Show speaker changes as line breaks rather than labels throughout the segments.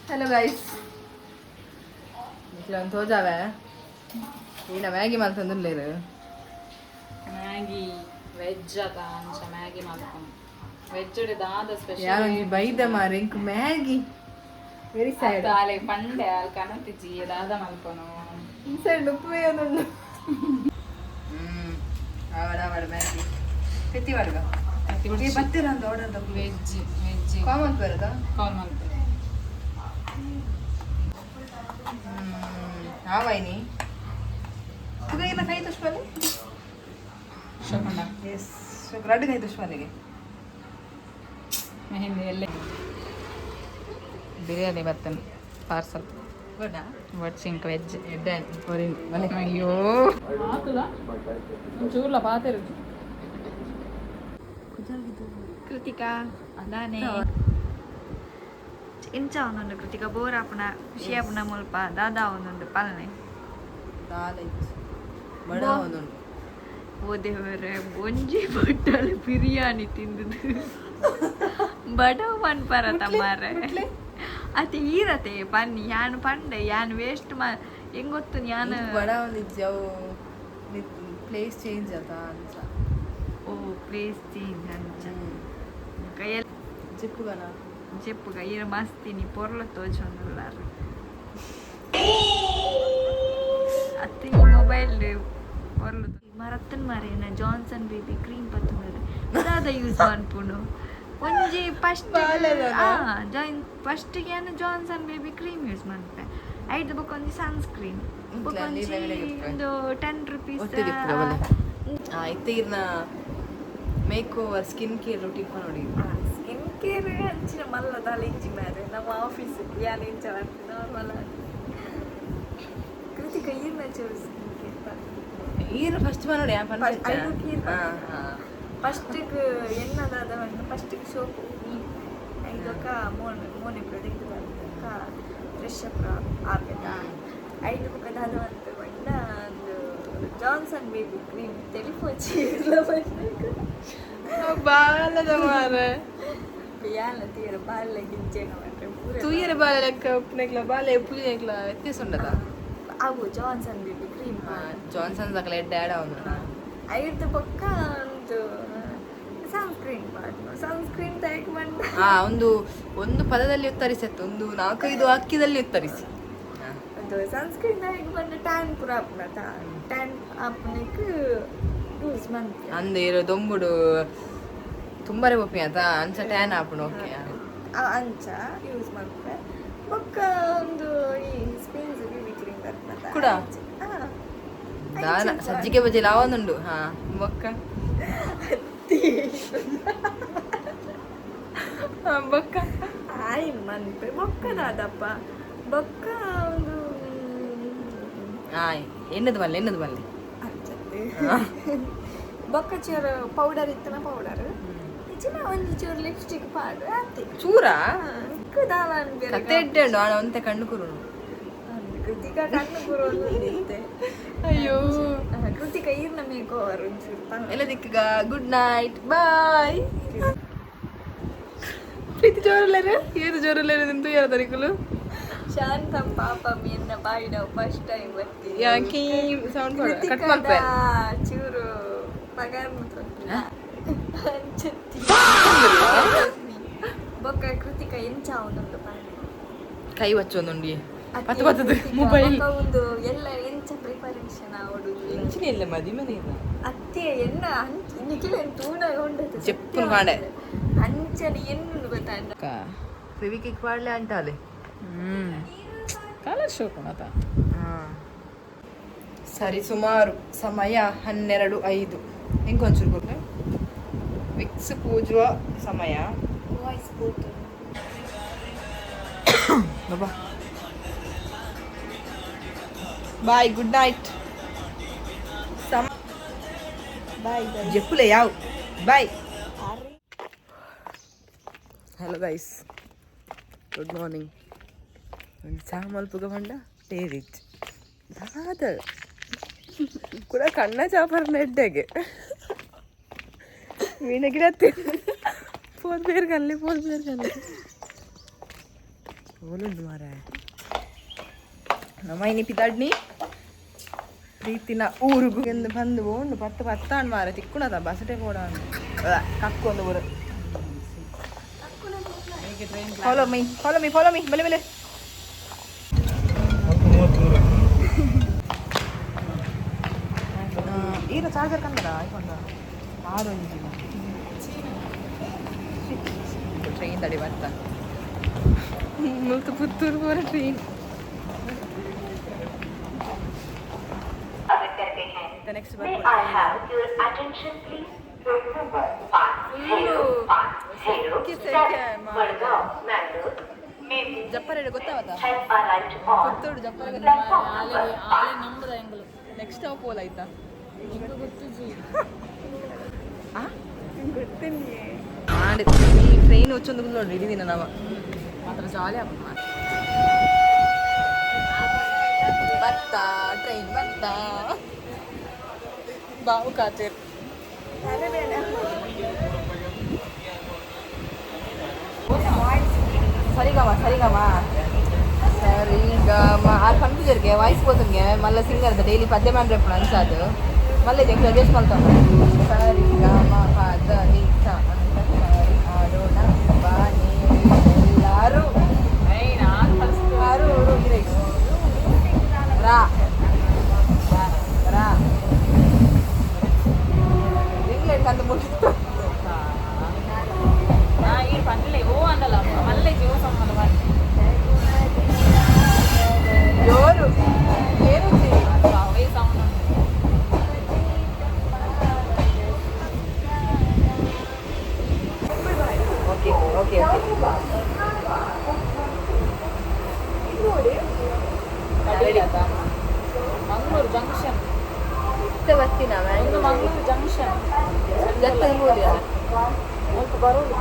Hello guys, ನಿಕ್ಲ ತೋಜಾವೆ. ಈನ Maggi ಮಲ್ತೊಂದುಲ್ಲೇರು.
Maggi veg ಅದ, ಅಂಚ ಮ್ಯಾಗಿ ಮಲ್ಪುನು. ವೆಜ್ ದಾದ ಸ್ಪೆಷಲ್?
ಯಾರೊಂಜಿ ಬೈದ ಮಾರೆ ಇಂಕ್ ಮ್ಯಾಗಿ. Very sad.
ಆಲೆ ಪಂಡೆ, ಆಲ್ ಕನತಿಜಿ ದಾದ ಮಲ್ಪನು.
ಇನ್ಸೈಡ್ ಉಪ್ಪುವೇ ಉಂಡು. ಆವಡ ಆವಡ ಮ್ಯಾಗಿ ತೆತ್ತಿ ವಾಡ್ಗ. ಈ ಬತ್ತೀರ ಅಂತ ಆರ್ಡರ್.
Veg veg.
ಕಾಮನ್ ಬರೋದಾ?
ಕಾಲ್ ಮಲ್ಪೆ.
ಆವಾಯ್ನಿ ತುಗ ಇಲ್ಲ ಕೈ ತುಷ್ಮಲೆ.
ಶೋಕಂಡ.
ಎಸ್, ರಡ್ಡು ಕೈ ತುಷ್ಮಲೆಗೆ.
ಮೆಹಂದಿ ಎಲ್ಲೆ ಬಿರಿಯಾನಿ ಬರ್ತೇನೆ ಪಾರ್ಸಲ್.
ಗುಡ್ಡ.
ವಟ್ಸಿಂಕ್ ವೆಜ್.
ಎಡ್ಡೆ ಮನೆ.
ಅಯ್ಯೋ, ಆತುಲ ಒಂಚೂರ್ಲ ಪಾತೆರು.
ಕೃತಿಕಾ ದಾನೆ ಇಂಚ ಒಂದುಂಡು ಕೃತಿಕಾ? ಬೋರ್ ಆಪುನ, ಖುಷಿ ಆಪುನ ಮುಲ್ಪ ದಾದಾ ಒಂದುಂಡು ಪಲ್ನೆ.
ದಾಲ ಇಜ್ಜಿ, ಬಡ ಒಂದುಂಡು.
ಓ ದೇವರೇ, ಒಂಜಿ ಬಟ್ಟಲ್ ಬಿರಿಯಾನಿ ತಿಂದುದು ಬಡವ್ ಪನ್ಪರ ತಮ್ಮಾರೆ. ಅತೆ ಈರತೆ ಪನ್ನಿ, ಯಾನ್ ಪಂಡೆ, ಯಾನ್ ವೇಸ್ಟ್ ಮಾ ಹೆಂಗ್ ಗೊತ್ತು ಯಾನ್.
ಬಡ ಒಂದು ಇಜ್ಜಿ, ಅವು ಪ್ಲೇಸ್ ಚೇಂಜ್ ಆತ ಅಂಚ.
ಓ, ಪ್ಲೇಸ್ ಚೇಂಜ್ ಅಂಚ ಕೈಯಲ್ಲಿ.
ಚಿಪ್ಪುಗನ.
ಜೆಪ್ಪುಗ ಈರ ಮಸ್ತಿನಿ ಪೊರ್ಲ ತೋಜೊಂದುಲ್ಲಾರ ಅತ್ತೆ. ಈ ಮೊಬೈಲ್ ಪೊರ್ಲು ಮರತ್ತನ್ ಮಾರೇನ. ಜಾನ್ಸನ್ ಬೇಬಿ ಕ್ರೀಮ್ ಪತ್ತುಂದರೆ ದಾದ ಯೂಸ್ ಮನ್ಪುನು? ಒಂಜಿ ಫಸ್ಟ್ ಜಾಯಿನ್ ಫಸ್ಟ್ ಯಾನ್ ಜಾನ್ಸನ್ ಬೇಬಿ ಕ್ರೀಮ್ ಯೂಸ್ ಮನ್ಪೆ. ಐದು ಬೊಕ ಒಂಜಿ ಸನ್ ಸ್ಕ್ರೀನ್, ಬೊಕ ಒಂಜಿ ಒಂದು 10 ರುಪೀಸ್.
ಒಟ್ಟಿಗೆ ಇಪ್ಪುಗ ಬಲೆ. ಇತ್ತೆ ಇರ್ನ make over, skin care routine ನೋಡಿ.
ಸ್ಕಿನ್ ಕೇರ್ ಅಂಚಿನ ಮಲ್ಲ ದಾಲ ಇಜ್ಜಿ ಮಾರೆ. ನಮ್ಮ ಆಫೀಸ್ ಯಾನ್ ಇಂಚ ನಾರ್ಮಲ್. ಕೃತಿಕ, ಈರ್ನ ಚೂರು ಸ್ಕಿನ್ ಕೇರ್.
ಈರ್ ಫಸ್ಟ್ ನೋಡಿ.
ಐದು ಈರ್ ಫಸ್ಟಿಗೆ ಎನ್ನದಾದ ಫಸ್ಟಿಗೆ ಸೋಪು ಐದೊಕ ಮೋನ್ ಮೋನೆ ಪ್ರಾಡಕ್ಟ್ ಬರ್ತಕ್ಕ ಫ್ರೆಶ್ ಅಪ್ ಆಪೆದ. ಐದು ಬೊಕ ದಾದ ಅಂತ ಪಂಡ ಒಂದು ಜಾನ್ಸನ್ ಬೇಬಿ ಕ್ರೀಮ್ ತೆಲಿಪೋಚಿ.
ಬಾಲದ ಮಾರೆ.
ಯಾನ ತೀರ ಬಾಲ್ಯ ಗಿಂಚೇನ ಮಾತ್ರ ಪೂರ.
ತೂಯರ ಬಾಲ ಲೆಕ್ಕ ಉಪ್ಪುನೆಕ್ಲ ಬಾಲೆ ಪುಲಿನೆಕ್ಲ ವ್ಯತ್ಯಾಸ ಉಂಡದ?
ಅವು ಜಾನ್ಸನ್ ಬೇಬಿ ಕ್ರೀಮ್.
ಜಾನ್ಸನ್ ಸಕಲ ಎಡ್ಡೆ ಆಡ ಒಂದು.
ಐದು ಬೊಕ್ಕ ಒಂದು ಸನ್ಸ್ಕ್ರೀನ್ ಪಾಡ್ನು. ಸನ್ಸ್ಕ್ರೀನ್ ತಯಾಕ್ ಬಂದ.
ಆ ಒಂದು ಒಂದು ಪದದಲ್ಲಿ ಉತ್ತರಿಸತ್ತು, ಒಂದು ನಾಲ್ಕೈದು ವಾಕ್ಯದಲ್ಲಿ ಉತ್ತರಿಸಿ.
ಒಂದು ಸನ್ಸ್ಕ್ರೀನ್ ತಯಾಕ್ ಬಂದ ಟ್ಯಾನ್ ಪೂರ ಆಪುನ, ಟ್ಯಾನ್ ಆಪುನಕ್ ಯೂಸ್ ಮಂತ್.
ಅಂದೆ ಇರೋ ದೊಂಬುಡು ತುಂಬಾರೆ ಒಪ್ಪಿ ಅಂತ ಅಂಚ ಟ್ಯಾನ್ ಆಪುಂಡು, ಓಕೆ.
ಅಂಚ ಯೂಸ್ ಮಲ್ಪೆ. ಬೊಕ್ಕ ಒಂದು ಈ ಸ್ಪಿನ್ಸ್ ಬಿಬಿ ಕ್ರೀಮ್ ಬರ್ಪದ.
ಕುಡ? ದಾನ ಸಜ್ಜಿಗೆ ಬಜ್ಜಿ ಲಾವೊಂದುಂಡು. ಹಾ, ಬೊಕ್ಕ? ಹಾ, ಬೊಕ್ಕ?
ಆಯ್ ಮನ್ಪೆ. ಬೊಕ್ಕ ದಾದಪ್ಪ, ಬೊಕ್ಕ ಒಂದು
ಎನ್ನದು ಮಲ್ಲೆ, ಎನ್ನದು ಮಲ್ಲೆ.
ಅಂಚತ್ತೆ. ಬೊಕ್ಕ ಚೂರು ಪೌಡರ್ ಇತ್ತನ, ಪೌಡರ್ ಇಚ್ಚಿನ ಒಂಜಿ ಚೂರು ಲಿಪ್ಸ್ಟಿಕ್ ಪಾಡು ಆತಿ.
ಚೂರಾ?
ದಾಲ.
ಕತ್ತೆ ಎಡ್ಡೆ ಉಂಡು, ಆಣ ಒಂತೆ ಕಣ್ಣು ಕುರುನು.
ಕೃತಿಕಾ ಕಣ್ಣು ಕುರೋದು.
ಅಯ್ಯೋ.
ಕೃತಿಕಾ, ಈರ್ನ ಮೇಕ್ ಓವರ್ ಒಂಚೂರು ಪನ್ಲೆ.
ಎಲ್ಲ ದಿಕ್ಕಗ ಗುಡ್ ನೈಟ್, ಬಾಯ್. ಪ್ರೀತಿ ಜೋರಲ್ಲೇರು, ಏನು ಜೋರಲ್ಲೇರು ನಿಂತು ಯಾರ ತರಿಕುಲು.
ಶಾಂತಂ ಪಾಪ ಎನ್ನ ಬಾಯಿಡ ಫಸ್ಟ್ ಟೈಮ್ ಬರ್ತೀನಿ.
ಯಾಕಿ ಸೌಂಡ್ ಕಟ್ ಮಲ್ಪೆ.
ಚೂರು ಪಗಾರ್ ಅಂಚತ್ತಿ. ಬೊಕ್ಕ ಕೃತಿಕಾ ಎಂಚ ಉಂಡು ಪನ್ಲೆ.
ಕೈ ವಚ್ಚೊಂದುಂಡಿ ಪತ್ತು ಪತ್ತದು ಮೊಬೈಲ್.
ಬೊಕ್ಕ ಒಂದು ಎಲ್ಲ ಎಂಚ ಪ್ರಿಪರೇಷನ್ ಆವಡು?
ಎಂಚಿನ ಇಲ್ಲ, ಮದಿ ಮನೆ ಇಲ್ಲ.
ಅತ್ತೆ ಎನ್ನ ನಿಖಿಲ ತೂನಾಗ ಉಂಡದು.
ಚೆಪ್ಪುನು ಕಾಂಡೆ.
ಅಂಚನೆ ಎನ್ನುಂಡು ಗೊತ್ತಾಂಡ.
ಫೆವಿಕಿಕ್ ಪಾಡ್ಲೆ ಅಂಟಾಲೆ.
ಕಲರ್ ಶೋಕುಣತ.
ಸರಿ, ಸುಮಾರು ಸಮಯ 12:05. ಹೆಂಗೆ ಒಂಚೂರು ಕೊಟ್ಟೆ ವಿಕ್ಸ್ ಪೂಜುವ ಸಮಯ.
ವಾಯ್ಸ್ ಪೋತು.
ಬಾಬಾ, ಬಾಯ್, ಗುಡ್ ನೈಟ್. ಸಮ
ಬಾಯ್.
ಜೆಪ್ಪುಲೆ ಯಾವ bye. Hello guys, good morning. ಒಂದು ಚಾ ಮಲ್ಪುಗ ಪಂಡ ಟೇರಿಚ್ ದಾದ ಕೂಡ ಕಣ್ಣ ಚಾಪರ್ನ ಎಡ್ಡೆಗೆ ಮೀನ ಗಿಡ ಫೋನ್ ಬೇರೆ ಕಲ್ಲಿ, ಫೋನ್ ಬೇರೆ ಕಲ್ಲಿ. ಓಲುಂಡು ಮಾರ ನಮ್ಮ ಇನಿ ಪಿದಾಡ್ನಿ ಪ್ರೀತಿನ ಊರುಗು ಎಂದು ಬಂದು ಓಂಡು ಪತ್ತು ಪತ್ತಾಣ್ ಮಾರ ತಿಕ್ಕುಣದ ಬಸಟೆ ಪೋಡ ಕಕ್ಕೊಂದು ಊರು. Follow me, follow me, follow me. ಬಲೆ ಬಲೆ. ಈಗ ಚಾರ್ಜರ್ ಕಂದರ ಐಫೋನ್ ಆರೊಂಜಿ ಟ್ರೈನ್ ತಡಿ ಬರ್ತಾ ಮುಲ್ತು ಪುತ್ತೂರು ಪೋರ train. Next.
May I have your attention, please? Room number 5057, Madgaon, Mangalore. May we
ಜಪ್ಪರೆ ಗೊತ್ತಾವತ್ತ
have arrived on
Puttur ಜಪ್ಪರೆ.
Platform number
Aale ನಂಬುದ ಎಂಗಲು.
Next stop ಓಲ್ ಆಯ್ತಾ? ಈ ಟ್ರೈನ್ వచ్చೊಂದು ನೋಡಿ ಹಿಡಿದಿನ ನಾವ.
ಮಾತ್ರ ಜಾಲಿ ಆಪುಂಡು.
ಬರ್ತಾ ಟ್ರೈನ್ ಬರ್ತಾ ಬಾವು ಕಾತೇರ್. ಸರಿಗಮ ಸರಿಗಮ ಸರಿಗಮ. ಆರು ಕನ್ಫ್ಯೂಸರ್ಗೆ ವಾಯ್ಸ್ ಪೋತುಂಗೆ ಮಲ್ಲ ಸಿಂಗರ್ ಡೈಲಿ ಪದ್ಯ ಮಾಡ್ರೆ ಅನ್ಸಾದು ಮಲ್ಲ ಜಂಗ್ ಅಡ್ಜಸ್ಟ್ ಮಾಡ್ತಾವ. ಸರಿಗಮ ಪದ ನಿ ಸ ಅಂತ ಸರಿ ಆಡೋಣ ಬಾ ನೀವು ಎಲ್ಲಾರು.
ನಾನು ಫಸ್ಟ್.
ಆರು ಊರು ಇದೆ. ರಾ ರಾ ಇಂಗ್ಲೆಂಡ್ ಕಂದು ಮುಗಿತು.
ನಾ ಈ ಪನ್ಲೆ ಓ ಅಂಡಲ ಮಲ್ಲೆ ಜೀವ ಸಂಬಂಧ ಮಾಡಿ.
ಜೋರು ಏನುಂದಿ?
ಅವೇ ಸೌಂಡ್ ಉಂಟು.
Okay okay okay.
Mangaluru junction.
ಇತ್ತ ಬರ್ತೀನ.
ಒಂದು ಮಂಗಳೂರು ಜಂಕ್ಷನ್.
ಜತ್ತ ಮೂಡಿಯ.
ಮುಲ್ಪ ಬರೋದು.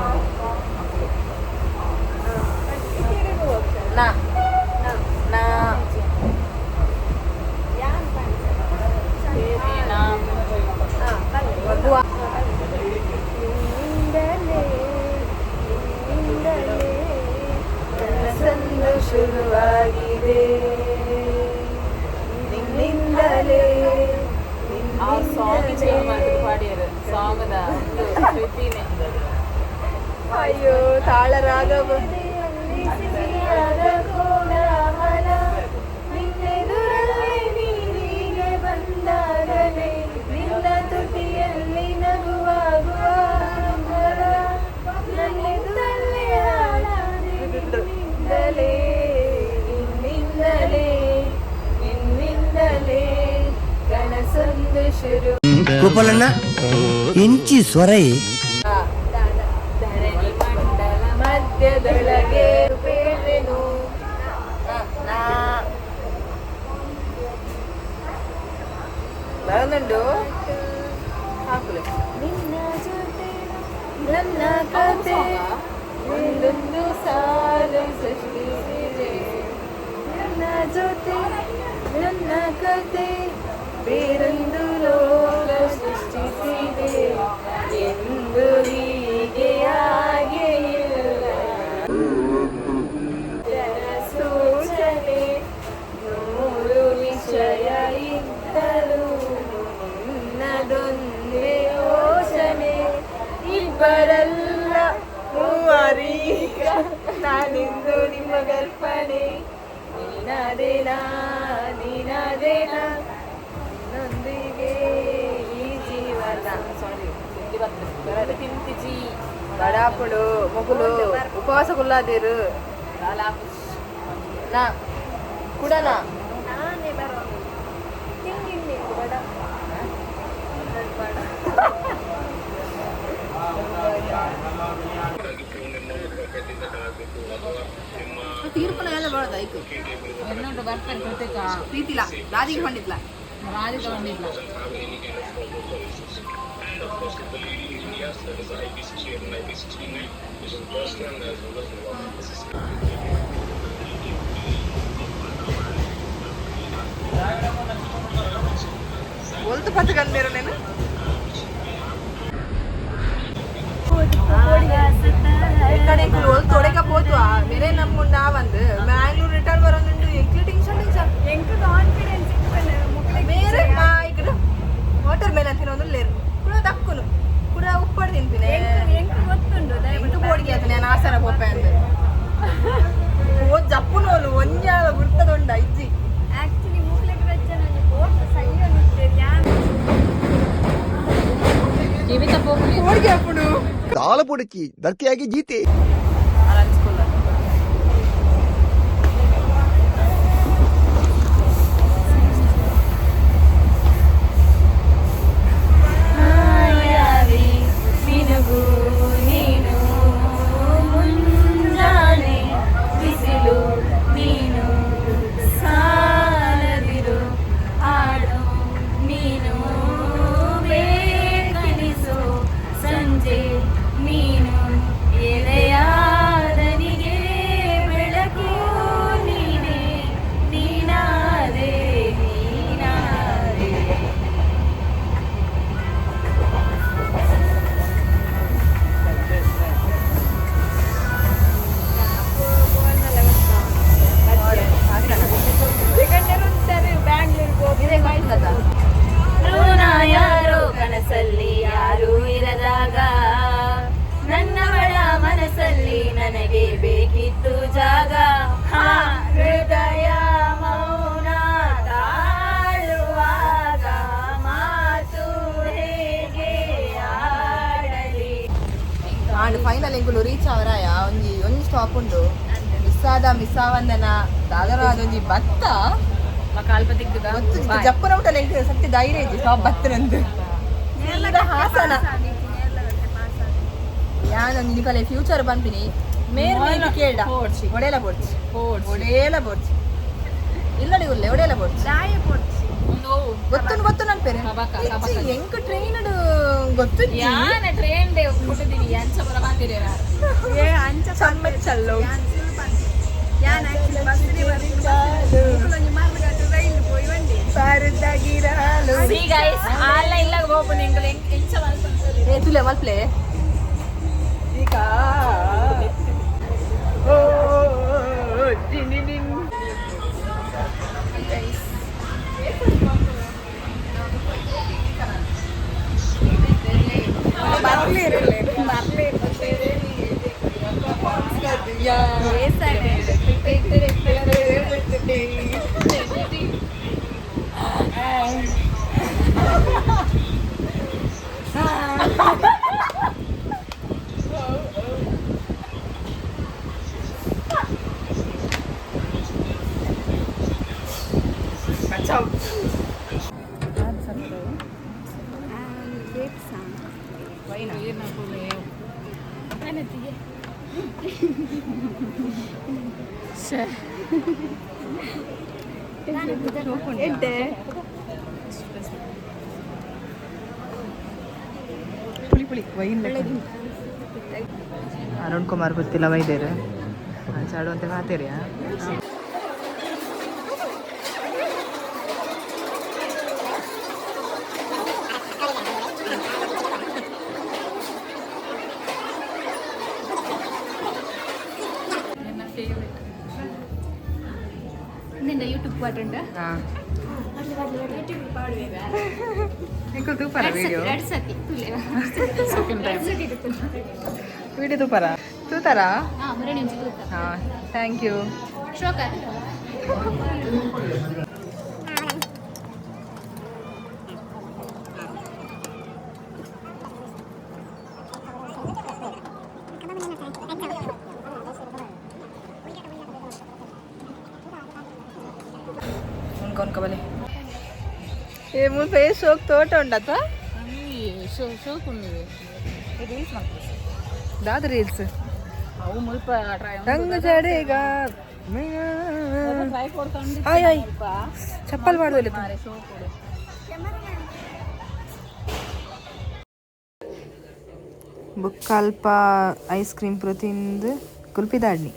ನಾ ನಾ.
ನಾ.
ಮಗುವ ಕನಸೊಂದು ಶುರುವಾಗಿದೆ ನಿನ್ನಿಂದಲೇ.
ಆ ಸಾಂಗ್ ಚೇಂಜ್ ಮಾಡ್ತಿದ್ದು ಪಾಡಿಯರು ಸಾಂಗ್ದ ಕೃತಿನೇ.
ಅಯ್ಯೋ ತಾಳ ರಾಗ. ನಿನ್ನೆದುರಲ್ಲೇ ನೀನೀಗೆ ಬಂದಾಗಲೇ ನಿನ್ನ ತುಟಿಯಲ್ಲಿ ನಗುವಾಗುವ ನನ್ನೆದುರಲ್ಲೇ ಹಾಡಾದೆ ನಿನ್ನಿಂದಲೇ ನಿನ್ನಿಂದಲೇ ನಿನ್ನಿಂದಲೇ ಕನಸೊಂದು ಶುರು.
ಗೋಪಾಲಣ್ಣ ಎಂಚಿ ಸೊರೈ.
ಧರಣಿ ಮಂಡಲ ಮಧ್ಯದೊಳಗೆ ಬೇಳೆನು ನಾ ಬರೋದುಂಟು ಹಾಕುಲೆ.
ನಿನ್ನ ಜೊತೆ
ನನ್ನ ಕತೆ ಒಂದೊಂದು ಸಾಲು ಸೃಷ್ಟಿಸಿದೆ. ನನ್ನ ಜೊತೆ ನನ್ನ ಕತೆ ಬೇರೊಂದು ಲೋಕ ಸೃಷ್ಟಿಸಿದೆ ಎಂದು ಹೀಗೆ ಹಾಗೆ ಇಲ್ಲ. ಸೂಚನೆ ನೂರು ವಿಷಯ ಇದ್ದರೂ ನಿನ್ನದೊಂದೇ ಯೋಚನೆ. ಇಬ್ಬರಲ್ಲ ಮೂವರೀಗ ನಾನಿಂದು ನಿಮ್ಮ ಕಲ್ಪನೆ. ನೀನಾದೇನಾ ನೀನಾದೇನಾ ನನ್ನೊಂದಿಗೆ ಈ ಜೀವನ.
ಸಾರಿ ತಿಂಡಿ ಬರ್ತದೆ ತಿಂತಿಜಿ.
ಬಡಾಪುಡು ಮೊಗುಲು ಉಪವಾಸ ಕುಲ್ಲಾದಿರು. ನಾ ಕುಡನಾ.
ನಾನೇ ಬರೋ ತಿಂಡಿ ಬಡ ಬಡ.
ತೀರ್ಪುನ ಎಲ್ಲ ಬರೋದ ಐಕು.
ಇನ್ನೊಂದು ಬರ್ತಾರೆ ಕೃತಿಕ.
ಪ್ರೀತಿಲ ರಾಧಿಗೆ ಪಂಡಿತ್ಲ.
ರಾಧಿಕ ಬಂದಿಲ್ಲ.
ಒಲ್ತು ಪತ್ತು ಕಂದಿರು ನೀನು. ಈ ಕಡೆ ಒಲ್ತು ಒಡೆಗ ಪೋತು ಮೇರೆ ನಮ್ಮುಂಡ ಬಂದು. ಓಡಿಗೆ ಅಪ್ಪುಡು.
ದಾಲ ಪೊಡಚಿ ದರ್ಕಿಯಾಗಿ ಜೀತೆ.
ಮಿನುಗು ನೀನು, ಮುಂಜಾನೆ ಬಿಸಿಲು ನೀನು, ಸಾಲದಿರು ಹಾಡು ನೀನು, ಬೇಕನಿಸು ಸಂಜೆ ನೀನು, ಎಳೆಯಾದನಿಗೆ ಬೆಳಕು ನೀನೆ, ನೀನಾದೆ ನೀನಾದೆ. ಋಣ ಯಾರೋ ಕನಸಲ್ಲಿ ಯಾರೂ ಇರದಾಗ, ನನ್ನವಳ ಮನಸ್ಸಲ್ಲಿ ನನಗೆ ಬೇಕಿತ್ತು ಜಾಗ. ಹಾ, ಹೃದಯ ಮೌನ ತಾಳುವಾಗ ಮಾತು ಹೇಗೆ ಆಡಲಿ?
ಆಂಡ್ ಫೈನಲ್ ಎಂಕುಲು ರೀಚ್ ಅವರಾಯ. ಒಂಜಿ ಒಂಜಿ ಸ್ಟಾಪ್ ಉಂಡು. ಮಿಸ್ ಆದ ಮಿಸ್ ಆವಂದನ ದಾದರ ಅದೊಂಜಿ ಭತ್ತ. ಗೊತ್ತು ಜಪ್ಪನ ಊಟ. ಎಂಕ್ ಸತ್ಯ ಧೈರ್ಯ ಇಜ್ಜಿ ಸ್ಟಾಪ್ ಬತ್ತನಂದು. ಸೀದಾ ಹಾಸನ. ಯಾನೊಂದು ನಿಕಲೆ ಫ್ಯೂಚರ್ ಪನ್ಪಿನಿ. ಮೇರ್ ಮೇರ್ ಕೇಳ್ದ ಒಡೆಲ ಬೋಡ್ಚಿ, ಒಡೇಲ ಬೋಡ್ಚಿ. ಇಲ್ಲಡಿ ಉಲ್ಲೆ ಒಡೆಲ ಬೋಡ್ಚಿ. ಗೊತ್ತು ಗೊತ್ತು ನನ್ ಪೇರೆ. ಎಂಕ್ ಟ್ರೈನ್ ಗೊತ್ತು.
ಯಾನ ಟ್ರೈನ್ ಡೇ ಹುಟ್ಟಿದೀನಿ ಅಂಚ ಬರ ಮಾತಿರ.
ಚಮ್ಮಚ್ಚಲ್ಲೋ.
ಸಿ ಗೈಸ್, ಆಲ್ಲ ಇಲ್ಲ ಓಪನ್ ಎಂಕಲ್ ಎಂಚ ಮಲ್ಪಂತಲೆ.
ಏ ತುಲೆ ಮಲ್ಪ್ಲೆ. ಈಗ ಓ ಡಿನ್ ಡಿನ್. ಪುಳಿ ಪುಳಿ ವೈನ್. ಅರುಣ್ ಕುಮಾರ್ ಗೊತ್ತಿಲ್ಲ ವೈದ್ಯರು ಚಾಡುವಂತೆ ಮಾತೇರಿಯಾ.
ನನ್ನ ಫೇವರೇಟ್ ನಿನ್ನ ಯೂಟ್ಯೂಬ್ ಪಾಟುಂಡ.
ತೂಪರ ವಿಡಿಯೋ.
ಎರಡು ಸತಿ ತುಲೆ.
ಸೆಕೆಂಡ್ ಟೈಮ್ ವಿಡಿಯೋ ತೂಪರ ತೂತಾರಾ?
ಹಾ, ಮುರಣಿ ಒಂಜಿ ತೂತ.
ಹಾಂ, thank you.
ಶೋಕ.
ಉಣ್ಕೊನ್ಕೊಬಲೆ. ಏ ಮುಲ್ಪ ಏ ಶೋಕ್ ತೋಟ ಉಂಡತ್ತ.
ಶೋಕ್ ಉಂಡು. ರೀಲ್ಸ್
ದಾದ ರೀಲ್ಸ್?
ಅವು ಮುಲ್ಪ ಟ್ರೈ
ರಂಗ ಜಡೇಗ.
ಟ್ರೈ ಕೊಡ್ಕೊಂಡು.
ಆಯ್ ಆಯ್, ಚಪ್ಪಲ್ ಮಾಡುವಲ್ಲ. ಬುಕ್ಕಲ್ಪ ಐಸ್ ಕ್ರೀಮ್ ಪೂರ ತಿಂದು ಕುಲ್ಪಿ ದಾಡ್ನಿ.